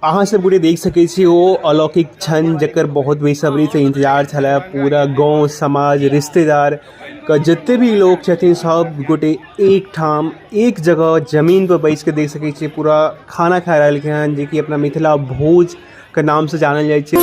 अहाँ सब गोटे देख सकै छी ओ अलौकिक क्षण जकर बहुत बेसब्रीसँ इंतजार छलै। पूरा गाँव समाज रिश्तेदार के जते भी लोग छथिन सब गोटे एक ठाम एक जगह जमीन पर बैस के देख सकै छियै पूरा खाना खा रहलखिन हन, जेकि अपना मिथिला भोज के नाम से जानल जाइ छै।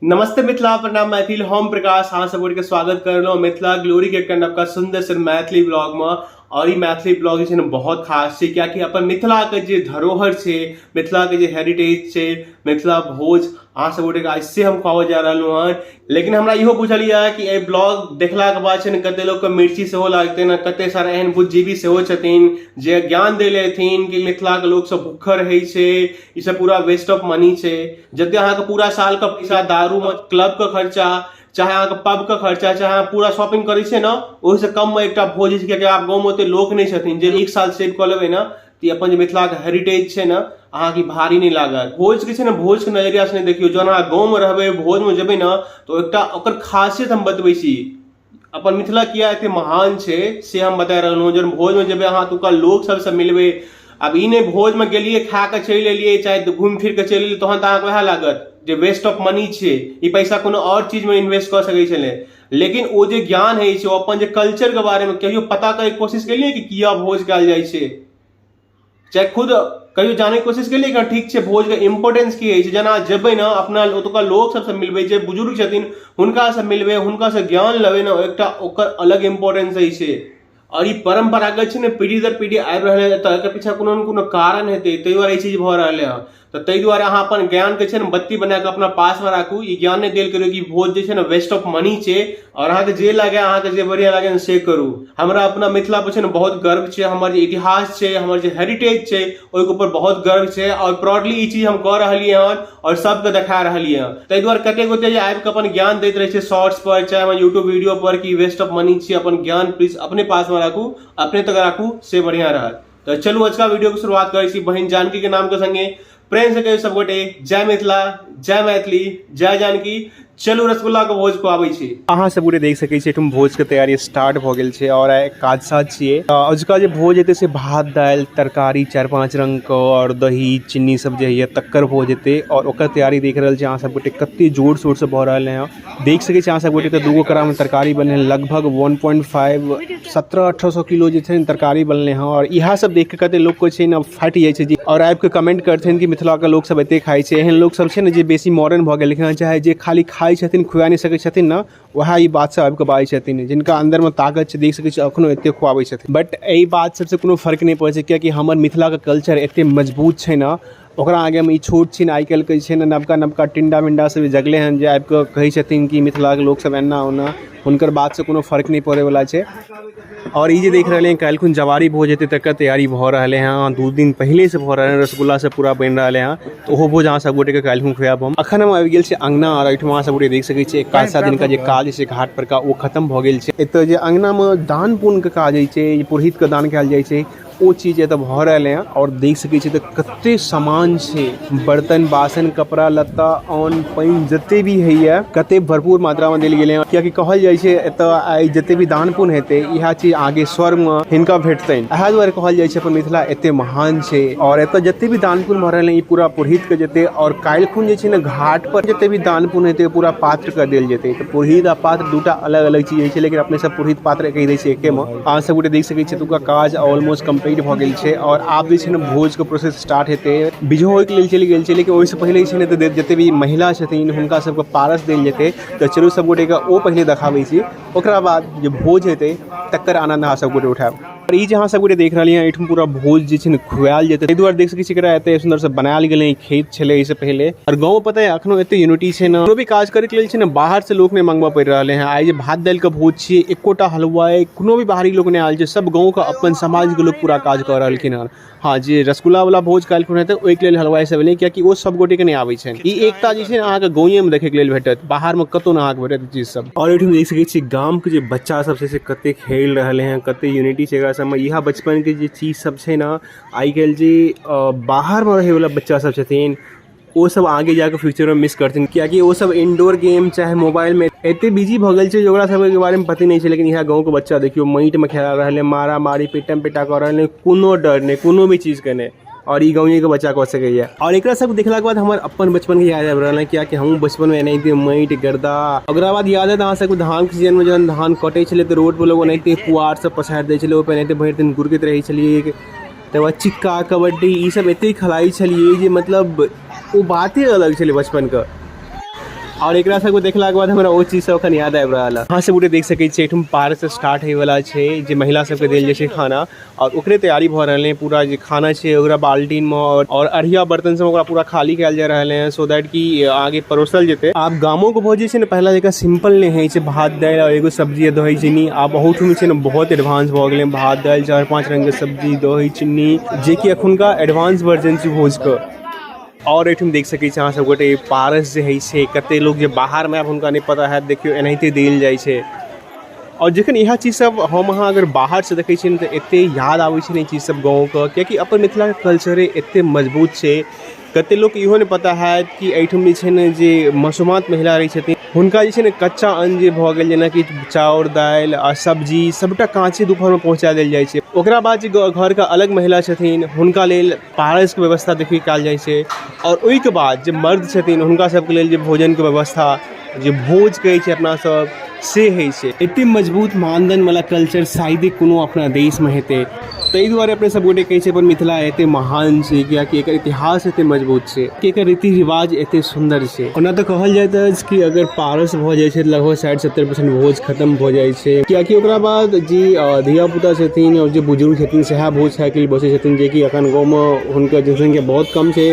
नमस्ते मिथिला, प्रणाम मैथिल। हम प्रकाश अहाँ सब के स्वागत कर रहलहुँ मिथिला ग्लोरी के एकटा नवका सुंदर सन मैथिली ब्लॉग में। और ई मैथिली ब्लॉग जे छै ने बहुत खास छै, कियाकि अपन मिथिला के जे धरोहर छै, मिथिला के जे हेरिटेज छै, मिथिला भोज अहाँ सब गोटे के आज से हम खुआबऽ जा रहलहुँ हन। लेकिन हमरा इहो बुझल यऽ कि एहि ब्लॉग देखलाके बाद छै ने कते लोकके मिर्ची सेहो लागतै ने, कते सारा एहन बुद्धिजीवी सेहो छथिन जे ज्ञान दै लए एथिन कि मिथिलाके लोक सब भूखल रहै छै, ई सब पूरा वेस्ट ऑफ मनी छै। जते अहाँके पूरा सालके पैसा दारूमे क्लबके खर्चा, चाहे अहाँके पबके खर्चा, चाहे अहाँ पूरा शॉपिंग करै छियै ने, ओहिसँ कममे एकटा भोज होइ छै। कियाकि आब गाँवमे ओते लोक नहि छथिन जे एक साल सेव कऽ लेबै ने तऽ अपन जे मिथिलाके हेरिटेज छै ने अहाँके भारी नहि लागत। भोजके छै ने, भोजके नजरियासँ नहि देखियौ। जहन अहाँ गाँवमे रहबै, भोजमे जेबै ने, तऽ एकटा ओकर खासियत हम बतबै छी, अपन मिथिला किया एते महान छै से हम बता रहलहुँ। जहन भोजमे जेबै अहाँ ओतुका लोक सबसँ मिलबै। आब ई नहि भोजमे गेलियै खा कऽ चलि एलियै, चाहे घुमि फिर कऽ चलि एलियै, तहन तऽ अहाँके वएह लागत जे वेस्ट ऑफ मनी छै, ई पैसा कोनो आओर चीजमे इन्वेस्ट कऽ सकै छलै। लेकिन ओ जे ज्ञान होइ छै, ओ अपन जे कल्चरके बारेमे कहियो पता करैके कोशिश केलियै कि किया भोज कयल जाइ छै? चाहे खुद कहियो जानैके कोशिश केलियै कि ठीक छै भोजके इम्पोर्टेंस की होइ छै? जेना जेबै ने अपना ओतुका लोक सबसँ मिलबै, जे बुजुर्ग छथिन हुनकासँ मिलबै, हुनकासँ ज्ञान लेबै ने, एकटा ओकर अलग इम्पोर्टेंस होइ छै। और ई परम्परागत छै ने, पीढ़ी दर पीढ़ी आबि रहलै, तऽ एकर पीछा कोनो ने कोनो कारण हेतै, ताहि दुआरे ई चीज भऽ रहलै हँ। तऽ ताहि दुआरे अहाँ अपन ज्ञानके छै ने बत्ती बना कऽ अपना पासमे राखू। ई ज्ञान नहि देल करियौ कि भोज जे छै ने वेस्ट ऑफ मनी छै। आओर अहाँके जे लागै, अहाँके जे बढ़िआँ लागै से करू। हमरा अपना मिथिला पर छै ने बहुत गर्व छै। हमर जे इतिहास छै, हमर जे हेरिटेज छै, ओहिके ऊपर बहुत गर्व छै। आओर प्राउडली ई चीज हम कऽ रहलियै हन आओर सबके देखा रहलियै हन। ताहि दुआरे कतेक गोटे जे आबि कऽ अपन ज्ञान दैत रहै छै शॉर्ट्स पर चाहे हमर यूट्यूब वीडियो पर कि वेस्ट ऑफ मनी छै, अपन ज्ञान प्लीज अपने पासमे राखू, अपने तक राखू, से बढ़िआँ रहत। तऽ चलू अजुका वीडियो के शुरुआत करै छी बहिन जानकी के नाम के संगे। प्रेम से कहियो सब गोटे जय मिथिला, जय मैथिली, जय जानकी। चलू रसगुल्ला के भोज खुआबै छी। अहाँ सब गोटे देख सकै छी एहिठाम भोज के तैयारी स्टार्ट भऽ गेल छै और आइ एकादशा छियै। अजुका जे भोज हेतै से भात दालि तरकारी 4-5 रंग के और दही चीनी सब जे होइए तकर भोज हेतै। और ओकर तैयारी देख रहल छी अहाँ सब गोटे कते जोर शोर से भऽ रहल है। देख सकै छी अहाँ सब गोटे तऽ दूगो कड़ा में तरकारी बनलै हन, लगभग 1.5 1700-1800 किलो जे छै ने तरकारी बनलै हँ। और इएह सब देख के कते लोक के छै ने फाटि जाइ छै जी, और आबि के कमेंट करथिन कि मिथिला के लोक सब एते खाइ छै। एहन लोक सब छै ने जे बेसी मॉडर्न भऽ गेलखिन हँ, चाहे जे खाली खाइ छथिन खुआ नहि सकै छथिन ने, वएह ई बात सब आबि के बाजै छथिन। जिनका अंदर में ताकत छै देख सकै छी अखनो एते खुआबै छथिन। बट एहि बात सबसँ कोनो फर्क नहि पड़ै छै, कियाकि हमर मिथिला के कल्चर एते मजबूत छै ने, ओकरा आगेमे ई छोट छिन आइ काल्हिके जे छै ने नवका नवका टिंडा मिंडा सब जगलै हन जे आबि कऽ कहै छथिन कि मिथिलाके लोकसब एना ओना, हुनकर बातसँ कोनो फर्क नहि पड़ैवला छै। आओर ई जे देख रहलियै काल्हिखुन जवारी भोज हेतै तकर तैयारी भऽ रहलै हँ, 2 दिन पहिलेसँ भऽ रहलै हँ, रसगुल्ला सब पूरा बनि रहलै हँ, तऽ ओहो भोज अहाँ सब गोटेके काल्हिखुन खुआएब हम। अखन हम आबि गेल छी अङ्गना आओर एहिठमा अहाँ सब गोटे देख सकै छियै एकादशा दिनका जे काज छै घाट परका ओ खतम भऽ गेल छै। एतऽ जे अङ्गनामे दान पुण्यके काज होइ छै, पुरोहितके दान कयल जाइ छै, ओ चीज एतऽ भऽ रहलै हँ। आओर देख सकै छियै तऽ कते सामान छै, बर्तन बासन कपड़ा लत्ता अन्न पानि जते भी होइए कते भरपूर मात्रामे देल गेलै हँ। कियाकि कहल जाइ छै एतऽ आइ जते भी दान पुण्य हेतै इएह चीज आगे स्वर्गमे हिनका भेटतनि। इएह दुआरे कहल जाइ छै अपन मिथिला एते महान छै। आओर एतऽ जते भी दान पुण्य भऽ रहलै ई पूरा पुरोहितके जेतै। आओर काल्हि खुन जे छै ने घाट पर जते भी दान पुण्य हेतै पूरा पात्रके देल जेतै। तऽ पुरोहित आ पात्र दूटा अलग अलग चीज होइ छै, लेकिन अपने सब पुरोहित पात्र कहि दै छियै एकेमे। अहाँ सब गोटे देख सकै छियै एतुका काज ऑलमोस्ट कम्प्लीट भऽ गेल छै। आओर आब जे छै ने भोजके प्रोसेस स्टार्ट हेतै। बिजहो होइके लेल चलि गेल छै, लेकिन ओहिसँ पहिले जे छै ने तऽ जते भी महिला छथिन हुनका सबके पारस देल जेतै। तऽ चलू सब गोटेके ओ पहिले देखाबै छी, ओकरा बाद जे भोज हेतै तकर आनन्द अहाँ सब गोटे उठायब। और ई जे अहाँ सब गोटे देख रहलियै हँ, एहिठाम पूरा भोज जे छै ने खुआयल जेतै, ताहि दुआरे देख सकै छी एकरा एते सुन्दर से बनायल गेलै। खेत छलै एहिसँ पहिले। और गाँव में पता है अखनो एते यूनिटी छै ने, कोनो भी काज करे के लेल छै ने बाहर से लोक नहि मंगबऽ पड़ि रहलै हँ। आइ जे भात दालि के भोज छियै, एकोटा हलुआई कोनो भी बाहरी लोक नहि आयल छै, सब गाँव के अपन समाज के लोक पूरा काज कऽ रहलखिन हँ। हँ, जे रसगुल्ला वाला भोज काल्हि खुन हेतै ओहिके लेल हलवाई सब एलै, कियाकि ओ सब गोटे के नहि आबै छनि। ई एकता जे छै ने अहाँके गाँवे में देखे के लेल भेटत, बाहर में कतौ नहि अहाँके भेटत ई चीज सब। और एहिठाम देख सकै छी गाम के जे बच्चा सब छै से कते खेल रहले हँ, कते यूनिटी छै एकरा सब में। इएह बचपन के जे चीज सब छै ने, आइ काल्हि जे बाहर में रहै वाला बच्चा सब छथिन ओ सब आगे जाके फ्यूचर में मिस करथिन, कियाकि ओ सब इंडोर गेम चाहे मोबाइल में एते बिजी भऽ गेल छै जे ओकरा सबके बारे में पते नहि छै। लेकिन इएह गाँव के बच्चा देखियौ माटि में खेला रहल है, मारा मारी पिटम पिटा कऽ रहल है, कोनो डर नहि, कोनो भी चीज के नहि। और ई गाँवे के बच्चा कऽ सकैया। और एकरा सब देखला के बाद हमर अपन बचपन के याद आबि रहल है, कियाकि हमहूँ बचपन में एनाहिते माटि गर्दा। ओकरा बाद याद आयत अहाँ सबके धान के सीजन में जहन धान कटै छलै तऽ रोड पर लोग एनाहिते पुआर सब पसारि दै छलै, ओहि पर एनाहिते भरि दिन गुड़कैत रहै छलियै। तकर बाद चिक्का कबड्डी ई सब एते खेलाइ छलियै जे मतलब ओ बाते अलग छलै बचपन के। और एकरा सबके देखलाके बाद हमरा ओ चीज सब अखन याद आबि रहल है। अहाँ सब गोटे देख सकै छियै एहिठाम पारस स्टार्ट होइवला छै, जे महिला सबके देल जाइ छै खाना, और ओकरे तैयारी भऽ रहल है। पूरा जे खाना छै ओकरा बाल्टीन में और अरिया बर्तन सब ओकरा पूरा खाली कयल जा रहल है, सो that कि आगे परोसल जेतै। आब गामो के भोज जे छै ने पहला जकाँ सिंपल नहि होइ छै, भात दालि और एगो सब्जी आ दही चीनी। आब बहुत छै ने बहुत एडवांस भऽ गेलै, भात दालि 4-5 रंग के सब्जी दही चीनी, जेकि एखुनका एडवांस वर्जन छै भोज के। और एहिठाम देख सकै छी अहाँ सब गोटे पारस जे होइ छै, कते लोग जे बाहर में आब हुनका नहि पता हैत, देखियौ एनाहिते देल जाइ छै। और जखन इएह चीज सब हम अहाँ अगर बाहर से देखै छियै ने तऽ एते याद आबै छै ने ई चीज सब गाँव के, कियाकि अपन मिथिला के कल्चरे एते मजबूत छै। कते लोक इहो नहि पता हैत कि एहिठाम जे छै ने जे मसोमात महिला रहै छथिन हुनका जे छै ने कच्चा अन्न जे भऽ गेल जेनाकि चाउर दालि आ सब्जी सबटा काँचे दुपहरमे पहुँचा देल जाइ छै। ओकरा बाद जे घरके अलग महिला छथिन हुनका लेल पारसके व्यवस्था देखिके कयल जाइ छै। आओर ओहिके बाद जे मर्द छथिन हुनका सबके लेल जे भोजनके व्यवस्था जे भोज कहै छै अपना सब से होइ छै। एते मजबूत मानदण्डवला कल्चर शायदे कोनो अपना देशमे हेतै, ताहि दुआरे अपने सब गोटे कहै छै अपन मिथिला एते महान छै, कियाकि एकर इतिहास एते मजबूत छै, कि एकर रीति रिवाज एते सुन्दर छै। ओना तऽ कहल जाइत अछि कि अगर पारस भऽ जाइ छै तऽ लगभग 60-70% भोज खतम भऽ जाइ छै, कियाकि ओकरा बाद जे धिया पुता छथिन आओर जे बुजुर्ग छथिन सएह भोज खायके लेल बचै छथिन, जेकि एखन गाँवमे हुनकर जनसंख्या बहुत कम छै।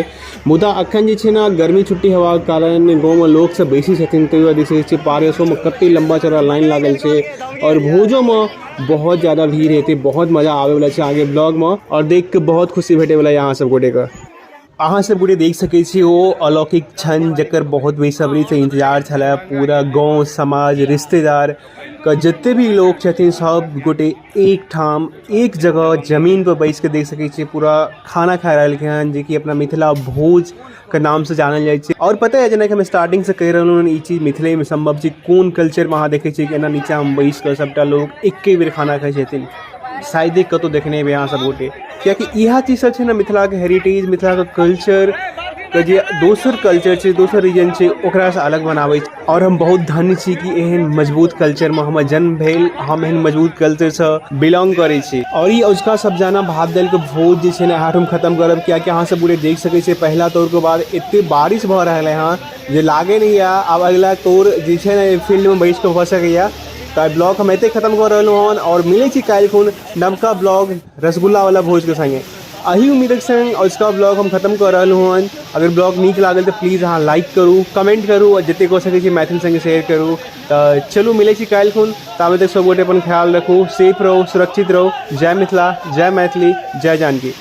मुदा अखन जे छै ने गर्मी छुट्टी हेबाक कारण गाँवमे लोक सब बेसी छथिन, ताहि दुआरे देख सकै छियै पारसोमे कते लम्बा चौड़ा लाइन लागल छै आओर भोजोमे बहुत ज़्यादा भीड़ हेतै। बहुत मजा आबैवला छै आगे ब्लॉगमे आओर देख के बहुत खुशी भेटैवला यऽ अहाँ सब गोटेके। अहाँ सब गोटे देख सकै छी ओ अलौकिक क्षण जकर बहुत बेसब्रीसँ इंतजार छलै। पूरा गाँव समाज रिश्तेदार के जते भी लोग छथिन सब गोटे एक ठाम एक जगह जमीन पर बैस के देख सकै छियै पूरा खाना खा रहलखिन हन, जेकि अपना मिथिला भोज के नाम से जानल जाइ छै। और पता है जेनाकि हम स्टार्टिंग से कहि रहलहुँ हन ई चीज मिथिले में संभव छै। कोन कल्चर में अहाँ देखै छियै कि एना नीचा में बैस कऽ सबटा लोग एके बेर खाना खाइ छथिन, शायदे कतहु देखने हेबै अहाँ सब गोटे। कियाकि इएह चीज सब छै ने मिथिलाके हेरिटेज, मिथिलाके कल्चर के जे दोसर कल्चर छै दोसर रीजन छै ओकरासँ अलग बनाबै छै। और हम बहुत धन्य छी कि एहन मजबूत कल्चरमे हमर जन्म भेल, हम एहन मजबूत कल्चरसँ बिलोंग करै छी। और ई अजुका सबजाना भात दालिके भोज जे छै ने अहाँ खत्म करब, कियाकि अहाँ सब पूरे देख सकै छियै पहिला तौरके बाद एते बारिश भऽ रहल हँ जे लागै नहि यऽ आब अगिला तौर जे छै ने फील्डमे बैस कऽ भऽ सकैए। तऽ ब्लॉग हम एते खत्म कऽ रहलहुँ हन आओर मिलै छी काल्हि खुन नवका ब्लॉग रसगुल्ला वाला भोजके संगे। एही उम्मीदक संग अजुका ब्लॉग हम खत्म कऽ रहलहुँ हन। अगर ब्लॉग नीक लागल तऽ प्लीज अहाँ लाइक करू, कमेंट करू आओर जतेक कऽ सकै छी मैथिल संगे शेयर करू। तऽ चलू मिलै छी काल्हि खुन, ताबे तक सब गोटे अपन ख्याल रखू, सेफ रहू, सुरक्षित रहू। जय मिथिला, जय मैथिली, जय जानकी।